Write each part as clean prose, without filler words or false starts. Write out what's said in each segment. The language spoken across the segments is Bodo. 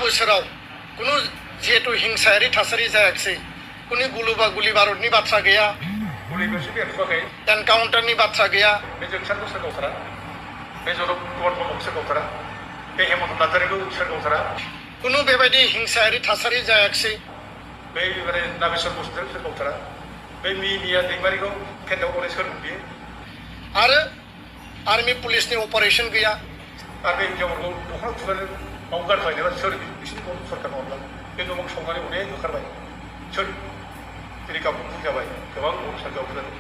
बोसोराव कुनु जिहेतु हिंसायारि थासारि जायाखिसै कुनु गुलि बारुदनि बाथ्रा गैया एनकाउन्टारनि बाथ्रा गैया बे जोंसारखौ सोर गावथारा बे जरब गुवार ब्रह्मखौ सोर गावथारा बे हेमन्त नार्जारिखौ सोर गावथारा कुनु बेबायदि हिंसायारि थासारि जायाखिसै बे नागेश्वर बसुमतारी सोर गावथारा बे मिया दैमारिखौ केन्दाव गनाय सोर बियो आरो आर्मि पुलिसनि अपारेसन गैया आरो बे हिन्जावफोरखौ दख'ना थुनानै बाव गारखायनोबा सोर बिसोरनि गथ' सरकार नङाब्ला बे न'आव संनानै अनेक होखारबाय सोर दिनै गावखौ बुंजाबाय गोबां बर' गावथारानो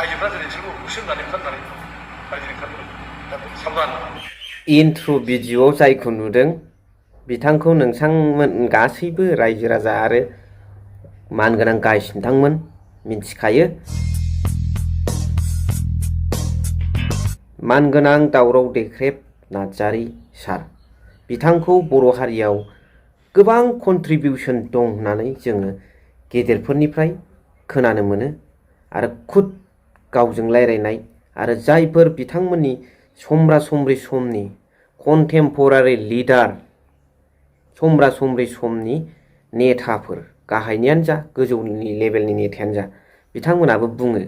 आइजोफ्रा दिनै बिसोरखौ होसोनानै ओंखारनानै रायजोनि ओंखारबोदों दा साबधान इन्ट्र' भिडिअ'आव जायखौ नुदों बिथांखौ नोंथांमोन गासैबो रायजो राजा आरो मानगोनां गाहाय नोंथांमोन मिन्थिखायो मानगोनां दावराव देख्रेब नार्जारि सार बिथांखौ बर' हारियाव गोबां कन्ट्रिबिउसन दं होननानै जोङो गेदेरफोरनिफ्राय खोनानो मोनो आरो खुद गावजों रायलायनाय आरो जायफोर बिथांमोननि समब्रा समब्रि समनि कन्टेम्परारि लिडार समब्रा समब्रि समनि नेताफोर गाहायनियानो जा गोजौनि लेभेलनि नेतायानो जा बिथांमोनाबो बुङो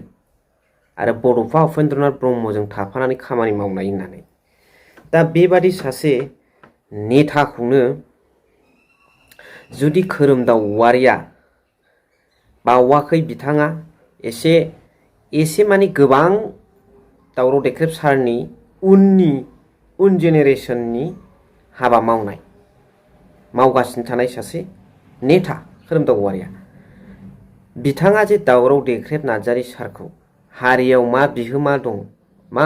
आरो बड'फा उपेन्द्रनाथ ब्रह्मजों थाफानानै खामानि मावनाय होननानै दा बेबादि सासे नेताखौनो जुदि खोरोमदाव औवारिया बावाखै बिथाङा एसे माने गोबां दावराव देख्रेब सारनि उन जेनेरेसननि हाबा मावगासिनो थानाय सासे नेता खोरोमदाव औवारिया बिथाङा जे दावराव देख्रेब नार्जारि सारखौ हारियाव मा बिहोमा दं मा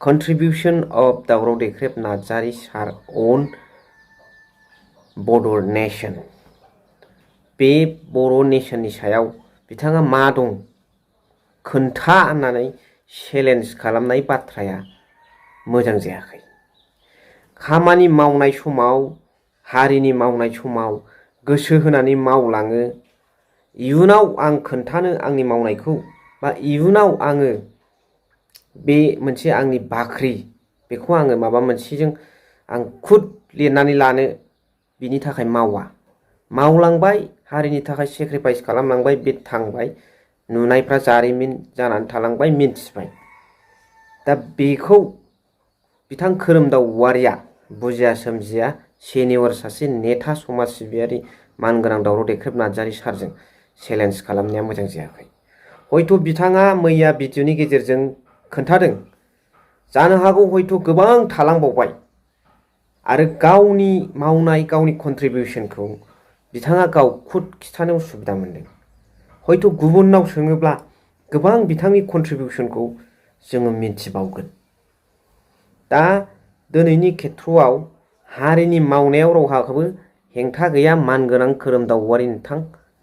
कन्ट्रिबिउसन अफ दावराव देख्रेब नार्जारि सार अन बड' नेशन बे बर' नेशननि सायाव बिथाङा मा दं खोन्था होननानै चेलेन्ज खालामनाय बाथ्राया मोजां जायाखै खामानि मावनाय समाव हारिनि मावनाय समाव गोसो होनानै मावलाङो इयुनाव आं खोन्थानो आंनि मावनायखौ बा इयुनाव आङो बे मोनसे आंनि बाख्रि बेखौ आङो माबा मोनसेजों आं खुद लिरनानै लानो बिनि थाखाय मावलांबाय हारिनि थाखाय सेक्रिफाइस खालामलांबाय बे थांबाय नुनायफ्रा जारिमिन जानानै थालांबाय मिन्थिबाय दा बेखौ बिथां खोरोमदाव औवारिया बुजिया सोमजिया सेनियर सासे नेता समाज सिबियारि मानगोनां दावराव देख्रेब नार्जारि सारजों चेलेन्ज खालामनाया मोजां जायाखै हयथ' बिथाङा मैया भिडिअनि गेजेरजों खोन्थादों जानो हागौ हयथ' गोबां थालांबावबाय आरो गावनि मावनाय गावनि कन्ट्रिबिउसनखौ बिथाङा गाव खुद खिथानो उसुबिदा मोनदों हयथ' गुबुननाव सोङोब्ला गोबां बिथांनि कन्ट्रिबिउसनखौ जोङो मिन्थिबावगोन दा दिनैनि खेथ्रआव हारिनि मावनायाव रावहाबो हेंथा गैया मानगोनां खोरोमदाव औवारि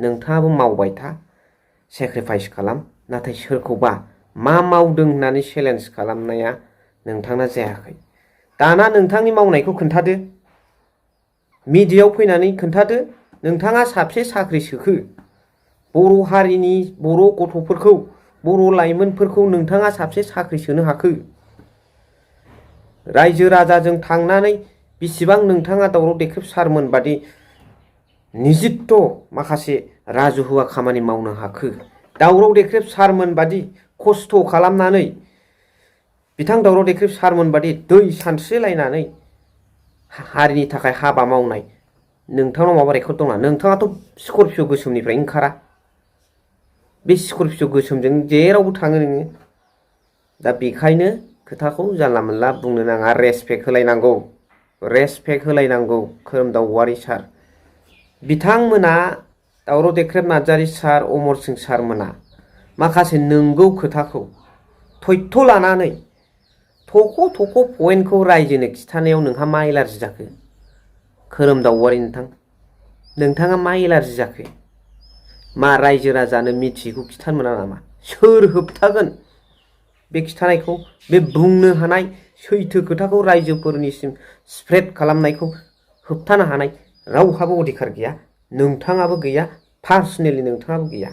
नोंथाङाबो मावबाय था सेक्रिफाइस खालाम नाथाय सोरखौबा मा मावदों होननानै चेलेन्ज खालामनाया नोंथांना जायाखै दाना नोंथांनि मावनायखौ खोन्थादो मिडियायाव फैनानै खोन्थादो नोंथाङा साबसे साख्रि सोखो बर' हारिनि बर' गथ'फोरखौ बर' लाइमोनफोरखौ नोंथाङा साबसे साख्रि सोनो हाखो रायजो राजाजों थांनानै बेसेबां नोंथाङा दावराव देख्रेब सारमोन बादि निजित्त माखासे राजुहुवा खामानि मावनो हाखो दावराव देख्रेब सारमोन बादि खस्थ' खालामनानै बिथां दावराव देख्रेब सारमोन बादि दै सानस्रिलायनानै हारिनि थाखाय हाबा मावनाय नोंथांनाव माबा रेकर्ड दंना नोंथाङाथ' स्करपिय' गोसोमनिफ्राय ओंखारा बे स्करपिय' गोसोमजों जेरावबो थाङो नोङो दा बेखायनो खोथाखौ जानला मोनला बुंनो नाङा रेसपेक्ट होलायनांगौ खोरोमदाव औवारि सार बिथांमोना दावराव देख्रेब नार्जारि सार अमर सिं सारमोना माखासे नंगौ खोथाखौ थयथ' लानानै थख' पइन्टखौ रायजोनो खिथानायाव नोंहा मा एलार्जि जाखो खोरोमदाव औवारि नोंथाङा मा एलार्जि जाखो मा रायजो राजानो मिथियैखौ खिथानो मोना नामा सोर होबथागोन बे खिथानायखौ बे बुंनो हानाय सैथो खोथाखौ रायजोफोरनिसिम स्प्रेड खालामनायखौ होबथानो हानाय रावहाबो अधिकार गैया नोंथाङाबो गैया पार्सनेलि नोंथाङाबो गैया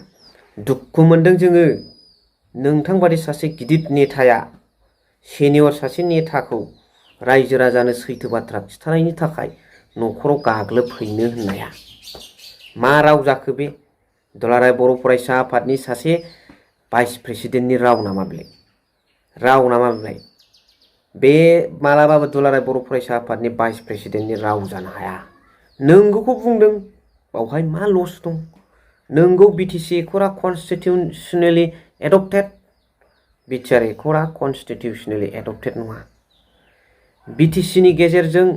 दुखु मोनदों जोङो नोंथां बादि सासे गिदिर नेताया सेनियर सासे नेताखौ रायजो राजानो सैथो बाथ्रा खिथानायनि थाखाय न'खराव गाग्लोबहैनो होननाया मा राव जाखो बे? दुलाराय बर' फरायसा आफादनि सासे भाइस प्रेसिडेन्टनि राव नामा बेलाय? राव नामा बेलाय? बे मालाबाबो दुलाराय बर' फरायसा आफादनि भाइस प्रेसिडेन्टनि राव जानो हाया। नोंगौखौ बुंदों, बावहाय मा लस दं? नोंगौ बिटिसि एकर्डआ कनस्टिटिउसनेलि एडप्टेड। बिटिआर एकर्डआ कनस्टिटिउसनेलि एडप्टेड नङा। बिटिसिनि गेजेरजों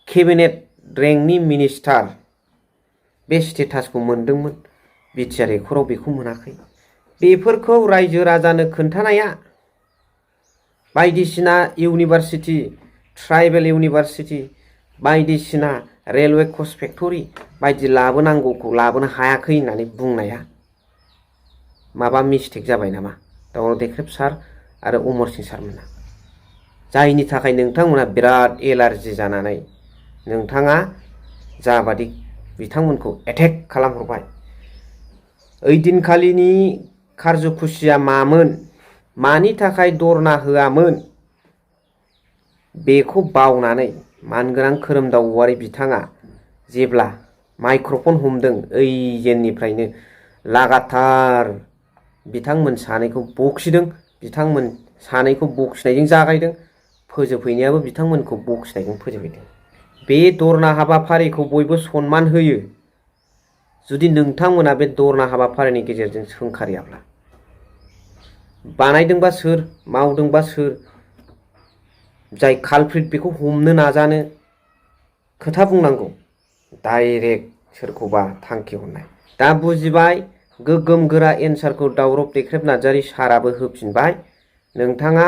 केबिनेट रेंकनि मिनिस्टार बे स्टेटासखौ मोनदोंमोन, बिटिआर एकर्डआव बेखौ मोनाखै। बेफोरखौ रायजो राजानो खोन्थानाया बायदिसिना इउनिभारसिटि, ट्राइबेल इउनिभारसिटि, बायदिसिना रेलवे कच फेक्टरि बायदि लाबोनांगौखौ लाबोनो हायाखै होननानै बुंनाया माबा मिस्टेक जाबाय नामा दावराव देख्रेब सार आरो अमर सिं सारमोना? जायनि थाखाय नोंथांमोना बिराद एलार्जि जानानै नोंथाङा जाबादि बिथांमोनखौ एटेक खालामहरबाय। ओइदिनखालिनि खारजुखुसिया मामोन? मानि थाखाय धरना होआमोन? बेखौ बावनानै मानगोनां खोरोमदाव औवारि बिथाङा जेब्ला माइक्र'फन हमदों ओइजेननिफ्रायनो लागातार बिथांमोन सानैखौ बखिदों। बिथांमोन सानैखौ बखिनायजों जागायदों, फोजोबहैनायाबो बिथांमोनखौ बखिनायजों फोजोबहैदों। बे धरना हाबाफारिखौ बयबो सनमान होयो। जुदि नोंथांमोना बे धरना हाबाफारिनि गेजेरजों सोंखारियाब्ला, बानायदोंबा सोर, मावदोंबा सोर, जाय कालप्रिट बेखौ हमनो नाजानो खोथा बुंनांगौ, डाइरेक्ट सोरखौबा थांखि हरनाय। दा बुजिबाय, गोगोम गोरा एन्सारखौ दावरब देख्रेब नार्जारि साराबो होफिनबाय। नोंथाङा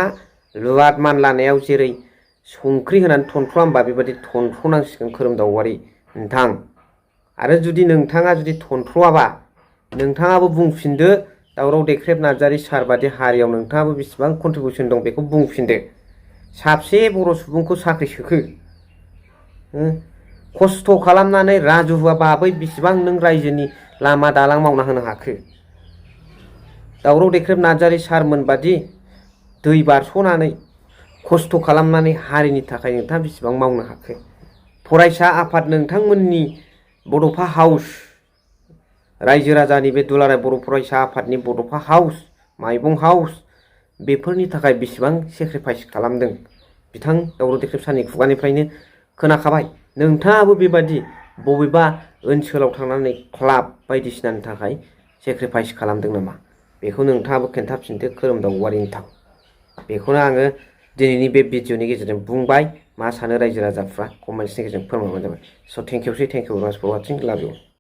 लुवाद मानलानायाव जेरै संख्रि होनानै थनथ्र'आंबा बेबायदि थनथ्र'नांसिगोन खोरोमदाव औवारि नोंथां। आरो जुदि नोंथाङा थनथ्र'आबा नोंथाङाबो बुंफिनदो, दावराव देख्रेब नार्जारि सार बादि हारियाव नोंथाङाबो बेसेबां कन्ट्रिबिउसन दं बेखौ बुंफिनदो। साबसे बर' सुबुंखौ साख्रि सोखो? खस्थ' खालामनानै राजुहुआ बाबै बेसेबां नों रायजोनि लामा दालां मावना होनो हाखो? दावराव देख्रेब नार्जारि सारमोन बादि दै बारस'नानै खस्थ' खालामनानै हारिनि थाखाय नोंथाङा बेसेबां मावनो हाखो? फरायसा आफाद नोंथांमोननि बड'फा हाउस, रायजो राजानि बे दुलाराय बर' फरायसा आफादनि बड'फा हाउस, माइबं हाउस, बेफोरनि थाखाय बेसेबां सेक्रिफाइस खालामदों बिथां दावराव देख्रेब सारनि खुगानिफ्रायनो खोनाखाबाय। नोंथाङाबो बेबादि बबेबा ओनसोलाव थांनानै क्लाब बायदिसिनानि थाखाय सेक्रिफाइस खालामदों नामा? बेखौ नोंथाङाबो खोन्थाफिनदो खोरोमदाव औवारि नोंथां। बेखौनो आङो दिनैनि बे भिडिअनि गेजेरजों बुंबाय। मा सानो रायजो राजाफ्रा कमेन्ट्सनि गेजेरजों फोरमायबानो जाबाय। स' थेंक इउ फर वाचिं, लाभ इउ।